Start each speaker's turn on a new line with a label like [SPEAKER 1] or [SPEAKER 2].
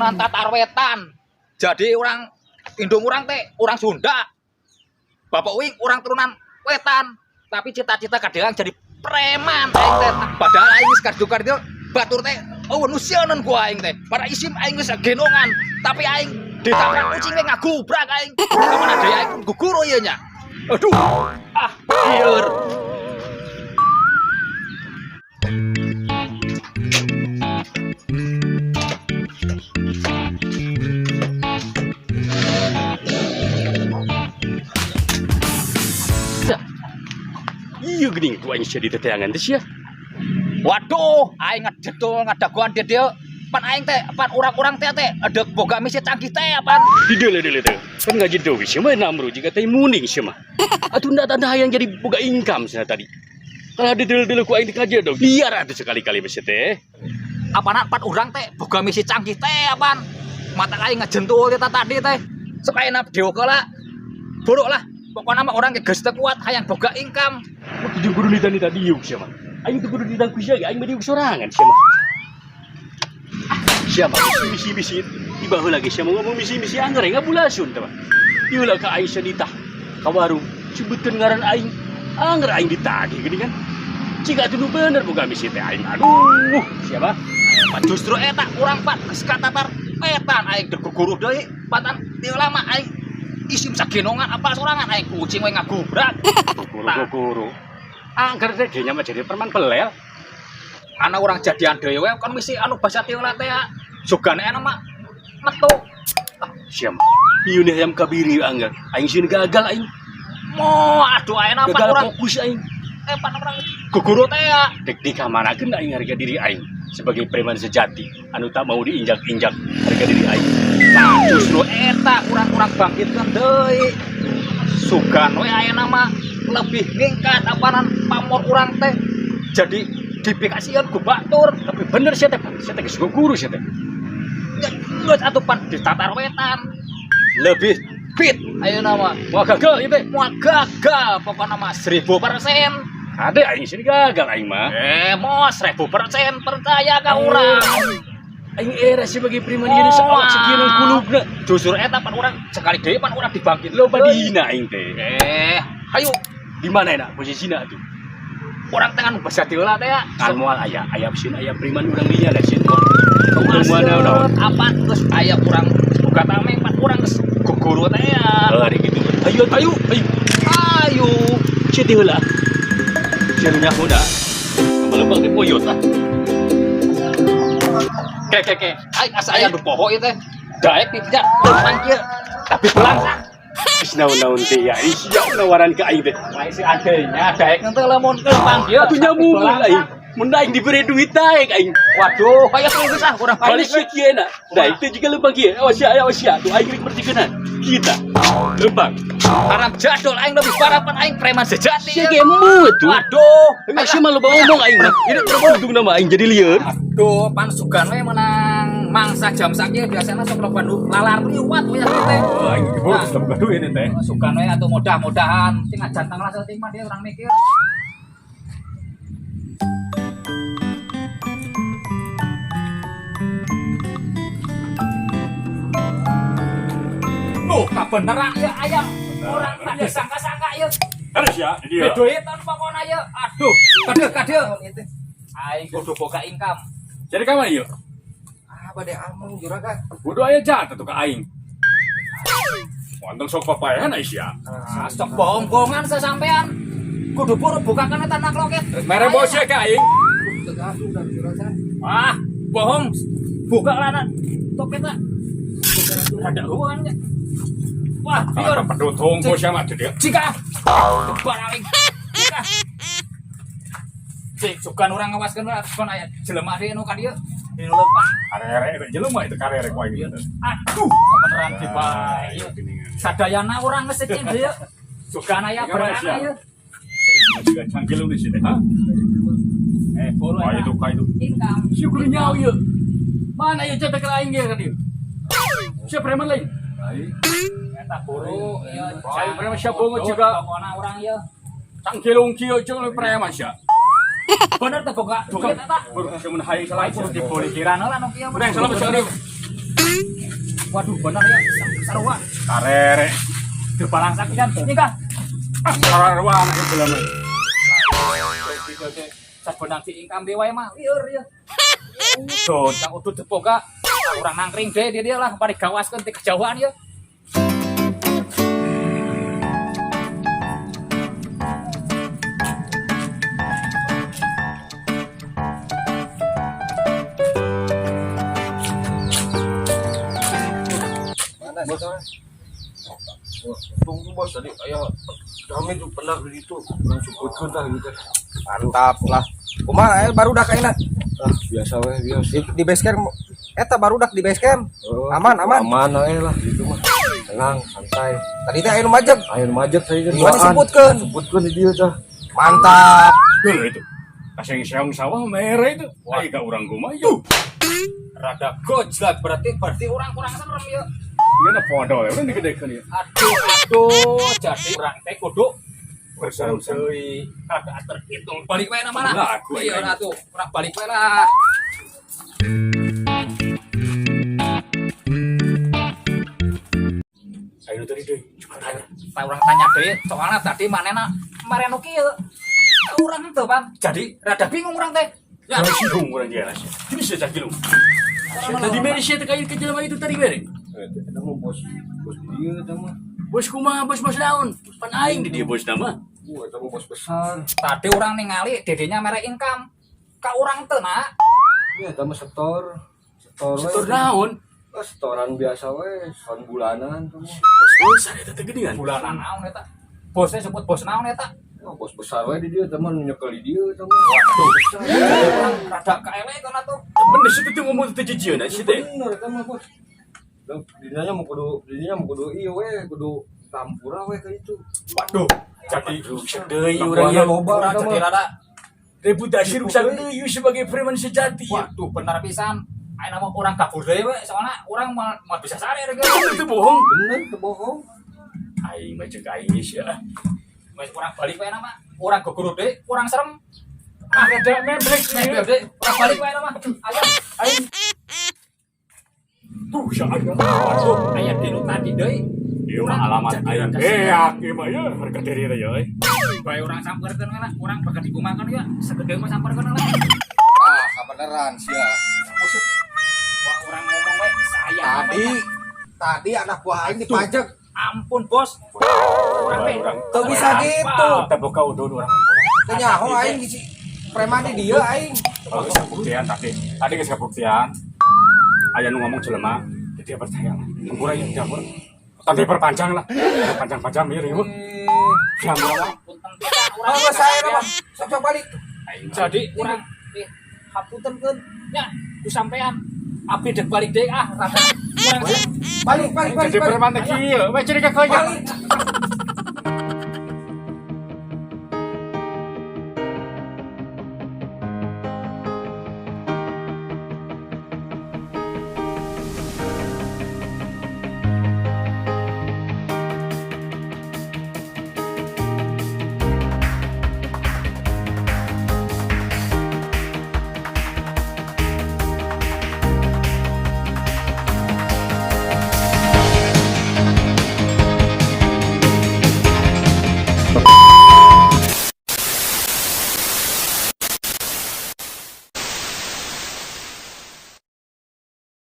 [SPEAKER 1] turunan Tatar Wetan. Jadi orang indung urang teh orang Sunda. Bapak uing orang turunan Wetan. Tapi cita-cita kadang jadi preman aing teh. Padahal aing geus kardio-kardio batur teh oh nu sieun ku aing teh. Pada isim aing geus gendongan, tapi aing ditabrak kucing teh ngagubrak aing. Kamana deui aing guguru ieu nya. Aduh. Ah, lieur.
[SPEAKER 2] Iya geuning ku aing sia diteteangan teh sia.
[SPEAKER 1] Waduh, aing ngajedul ngadagoan dia dia. Pan aing teh, pan urang-urang teh teh ada boga misi canggih teh pan.
[SPEAKER 2] Di deule-deule teh. Kan ngajedog sia mah namru jiga teh muning sia mah. Atuh ndak tanda hayang jadi boga income sia tadi. Kalau di deule-deule ku aing dikajedog, biar atuh sekali-kali mah sia teh.
[SPEAKER 1] Apana pan urang teh boga misi canggih teh apaan. Mata aing ngejentul teh tadi teh. Sok ayeuna dewa lah. Buruk lah. Pokoknya mah orang geus teu kuat hayang boga income.
[SPEAKER 2] Mah jeung kudu nita-nita diuk sia mah. Aing teu kudu nita ku sia ge, aing mah diuk sorangan sia mah. Ah, sia mah misi-misi di baheula ge sia mah ngomong misi-misi anggar ngabulasun teh mah. Ieu lah ka aing sia nitah ka warung sebutkeun ngaran aing. Anggar aing ditagih geuning kan. Jika atuh nu bener boga misi teh aing. Aduh, sia mah.
[SPEAKER 1] Pan justru eta urang pan geus katatar wetan aing deguguruh deui. Patan teu lama aing isim sagenongan apa sorangan aing kucing we ngagubrak.
[SPEAKER 2] Guru-guru. Anggar teh ge nya mah jadi preman pelel.
[SPEAKER 1] Ana urang jadian deui we kan misi anu basa teu lah teh. Sugane anu mah metu.
[SPEAKER 2] Sia mah. Ieu nih hayam kabiri anggar. Aing sieun gagal aing.
[SPEAKER 1] Mo aduh ayeuna pan
[SPEAKER 2] Gagal
[SPEAKER 1] urang
[SPEAKER 2] fokus aing.
[SPEAKER 1] Pan urang guguru teh ya.
[SPEAKER 2] Dek dikamanakeun aing harga diri aing sebagai preman sejati anu tak mau diinjak-injak harga diri aing.
[SPEAKER 1] Nah, justru eta urang-urang bangkitkeun deui. Sugan we ayeuna mah lebih ningkat apanan pamor urang teh. Jadi dipikasieun ku batur.
[SPEAKER 2] Tapi bener sia teh, Pan. Sia teh geus guru sia teh.
[SPEAKER 1] Geus atuh pan di Tatar Wetan. Lebih fit ayeuna mah.
[SPEAKER 2] Moal gagal ieu teh.
[SPEAKER 1] Moal gagal pokona mah 1000%.
[SPEAKER 2] Kade aing sini gagal aing mah.
[SPEAKER 1] Mo 1000% percaya ka urang.
[SPEAKER 2] Aing era sebagai preman ieu saawak sekieu kulubna.
[SPEAKER 1] Justru eta pan urang sekali deui pan urang dibangkit.
[SPEAKER 2] Loba dihina aing teh.
[SPEAKER 1] Hayu
[SPEAKER 2] Di mana enak posisina tuh?
[SPEAKER 1] Urang teh anu basa heula teh ya.
[SPEAKER 2] Kan moal aya aya sieun aya preman urang dinya da sieun. Urang mana naon?
[SPEAKER 1] Apa geus aya urang buka tameng pan urang geus guguru teh ya.
[SPEAKER 2] Hari gitu. Ayo ayo ayo.
[SPEAKER 1] Ayo.
[SPEAKER 2] Sia teh heula. Sia nu nyaho da. Melebak di poyot ah.
[SPEAKER 1] Ke ke ke. Aing asa aya nu poho ieu teh. Daek nih tidak leumpang kieu. Tapi belang sah.
[SPEAKER 2] Geus naon-naon teh ya. Ih, sia nawaran ka aing teh.
[SPEAKER 1] Lain si adenya daek teh lamun leumpang kieu.
[SPEAKER 2] Atuh nyamumul aing. Mun aing dibere duit daek aing.
[SPEAKER 1] Waduh, aya geus ah urang
[SPEAKER 2] Balik sia kieu na. Daek teh juga leumpang kieu. Awas sia, awas sia. Tuh aing rek mertikeunna. Kita leumpang.
[SPEAKER 1] Haram jadol aing lebih parah pan aing preman sejati.
[SPEAKER 2] Sia ge emu tuh.
[SPEAKER 1] Waduh,
[SPEAKER 2] Ayo sia mah loba ngomong aing mah. Ini untung nama aing jadi lieur.
[SPEAKER 1] Aduh, pan sugan we menang mangsa jam sakieu biasana sok loba nu lalar liwat we teh.
[SPEAKER 2] Aing diburu geus boga duit teh.
[SPEAKER 1] Sugan we atuh mudah-mudahan sing ngajantang lah saeutik mah dia urang mikir. Tuh, kabeneran ya ayam. Orang tak disangka-sangka ya.
[SPEAKER 2] Harus ya, dia.
[SPEAKER 1] Bedoitan pokoknya ya. Aduh, kade kade. Aing kudu boga income.
[SPEAKER 2] Jadi kamar ieu?
[SPEAKER 3] Ah, bade ameng juragan.
[SPEAKER 2] Kudu aya jatah tuh ka aing. Wanteng sok papaehan ai sia.
[SPEAKER 1] Ah, sok bohong-bohongan sesampean. Kudu buru bukakan eta nak loket.
[SPEAKER 2] Mere bos sia ka aing.
[SPEAKER 3] Teu gaduh da juragan.
[SPEAKER 1] Ah, bohong. Buka lah nak toketna. Ada hubungannya. Wah, biar
[SPEAKER 2] Pedut hongko sia mah dia.
[SPEAKER 1] jika kebar aing. Jika. Cik, sugan urang ngawaskeun lah, kon aya jelema deui nu ka dieu. Dinu leumpang.
[SPEAKER 2] Karere eta jelema itu karere ku aing.
[SPEAKER 1] Aduh, kebeneran dibae. Sadayana urang geus cing deui. Sugan aya berangan ieu.
[SPEAKER 2] Juga cangkil lu di sini, ha?
[SPEAKER 1] Bolo
[SPEAKER 2] Wah, itu ka itu.
[SPEAKER 1] Income.
[SPEAKER 2] Si kudu nyaho ieu. Mana ieu cetek aing ge ka dieu? Sia preman lain.
[SPEAKER 1] Eta buru ieu.
[SPEAKER 2] Saya preman sia bongo juga.
[SPEAKER 1] Pokona urang ieu.
[SPEAKER 2] Cangkilung kieu jeung preman sia.
[SPEAKER 1] Bener teh boga duit eta.
[SPEAKER 2] Baru sia mun hayang salah
[SPEAKER 1] Kudu dibolikiran lah nu kieu.
[SPEAKER 2] Udah salah sia.
[SPEAKER 1] Waduh, bener ya, sarua.
[SPEAKER 2] Karere.
[SPEAKER 1] Teu balangsak pisan. Ini Kang.
[SPEAKER 2] Ah, sarua anak itu lama.
[SPEAKER 1] Sabenang si income deui wae mah lieur ya. Udut, Kang udut teu boga. Urang nangkring deh dia dia lah bari gawaskeun ti kejauhan ya.
[SPEAKER 3] Mana sih tau?
[SPEAKER 4] Tunggu bos tadi ayah kami tuh pernah begitu langsung sebutkan dah gitu.
[SPEAKER 3] Mantap lah. Kumaha aya barudak ayeuna?
[SPEAKER 4] Ah, biasa weh biasa.
[SPEAKER 3] Di base camp eta barudak di base camp.
[SPEAKER 4] Oh,
[SPEAKER 3] Aman, aman.
[SPEAKER 4] Aman aja lah gitu mah. Tenang, santai.
[SPEAKER 3] Tadi teh aya nu majeg.
[SPEAKER 4] Ayo majek saya kan.
[SPEAKER 3] Gimana disebutkeun?
[SPEAKER 4] Sebutkeun di dia tah.
[SPEAKER 3] Mantap.
[SPEAKER 2] Dulu itu. Kasih seong sawah merah itu. Wah, ka urang kumaha yuk.
[SPEAKER 1] Rada gojlak berarti berarti orang kurang serem ya.
[SPEAKER 2] Ieu na podo ya, urang digedekeun ya.
[SPEAKER 1] Aduh, aduh, jadi urang teh kudu
[SPEAKER 2] Berserem
[SPEAKER 1] deui. Rada terhitung. Balik wae na mana?
[SPEAKER 2] Lah, aku
[SPEAKER 1] Iya,
[SPEAKER 2] aing.
[SPEAKER 1] atuh. Urang balik wae lah.
[SPEAKER 2] Ayo tadi deui, coba tanya.
[SPEAKER 1] Pak urang tanya deui, soalnya tadi manena kemarin nu kieu. Urang teu, Pan. Jadi rada bingung urang teh. Ya,
[SPEAKER 2] Bingung urang dia lah. Ini sudah cakilung. Tadi mere sia teh kayak ke jelema itu tadi mere.
[SPEAKER 4] Eh, eta mah bos bos dia eta mah.
[SPEAKER 2] Bos kumaha, bos bos naon? Pan aing di dia bos nama.
[SPEAKER 4] Wah, eta mah bos besar.
[SPEAKER 1] Tadi urang ningali dedenya mere income. Ka urang teu, nak.
[SPEAKER 4] Ya, eta mah setor. Setor we.
[SPEAKER 2] Setor naon?
[SPEAKER 4] Ah, setoran biasa we, setoran bulanan tuh mah.
[SPEAKER 2] Bos besar eta teh geuningan.
[SPEAKER 1] Bulanan naon eta? Bosnya sebut bos naon eta?
[SPEAKER 4] Oh, bos besar we di dia eta mah nu nyekel di dia eta mah.
[SPEAKER 1] Waduh, urang rada kaele kana tuh.
[SPEAKER 2] Bener sih teh ngomong teh jijieun sih teh.
[SPEAKER 4] Bener eta mah bos. Lah, dinya mah kudu ieu we, kudu tampura we ka itu.
[SPEAKER 1] Waduh, jadi
[SPEAKER 2] Rusak deui urang
[SPEAKER 4] Lakuanna
[SPEAKER 2] ieu.
[SPEAKER 4] loba
[SPEAKER 1] urang
[SPEAKER 4] eta
[SPEAKER 1] jadi
[SPEAKER 4] mah.
[SPEAKER 1] rada
[SPEAKER 2] Reputasi rusak deui sebagai preman sejati.
[SPEAKER 1] Waduh, bener pisan. Ayeuna mah urang kabur deui we, soalnya urang moal bisa sare deui.
[SPEAKER 2] Bener teu bohong.
[SPEAKER 4] Bener teu bohong.
[SPEAKER 2] Aing mah ceuk aing geus ya.
[SPEAKER 1] Wes urang balik wae mah. Urang gogoro deui, urang serem.
[SPEAKER 2] Ah, rada membrek
[SPEAKER 1] Nih, deui, urang balik wae mah. Ayo.
[SPEAKER 2] Aing. Tuh sia aing.
[SPEAKER 1] Waduh, aya dinu tadi deui.
[SPEAKER 2] Ieu mah alamat
[SPEAKER 1] Jadi
[SPEAKER 2] aing.
[SPEAKER 1] rada
[SPEAKER 2] Beak ieu mah ya harga diri teh ya euy.
[SPEAKER 1] Bae urang samperkeun we lah, urang bakal dikumakan ya, segede mah samperkeun lah.
[SPEAKER 3] Ah, kabeneran sia.
[SPEAKER 1] Wah, urang ngomong we, saya
[SPEAKER 3] Tadi tadi anak buah aing dipajak.
[SPEAKER 1] Ampun, Bos. Urang teh
[SPEAKER 3] Teu bisa gitu.
[SPEAKER 2] Kita buka udun urang.
[SPEAKER 3] Teu nyaho aing di preman di dieu aing.
[SPEAKER 2] Kalau geus kabuktian tadi. Tadi geus kabuktian. Aya nu ngomong jelema, jadi dia percaya lah. Hampura ya, diampura. Tadi perpanjang lah. Panjang-panjang ya ribu. Diampura lah.
[SPEAKER 1] Punten pisan urang.
[SPEAKER 3] Oh, saya mah sok sok balik.
[SPEAKER 1] Jadi urang hapunten keun nya ku sampean. Abdi dek balik deui ah, rada kurang
[SPEAKER 3] Balik balik balik.
[SPEAKER 2] Jadi
[SPEAKER 3] Balik.
[SPEAKER 2] preman teh kieu, we jadi kakoya.
[SPEAKER 3] Balik.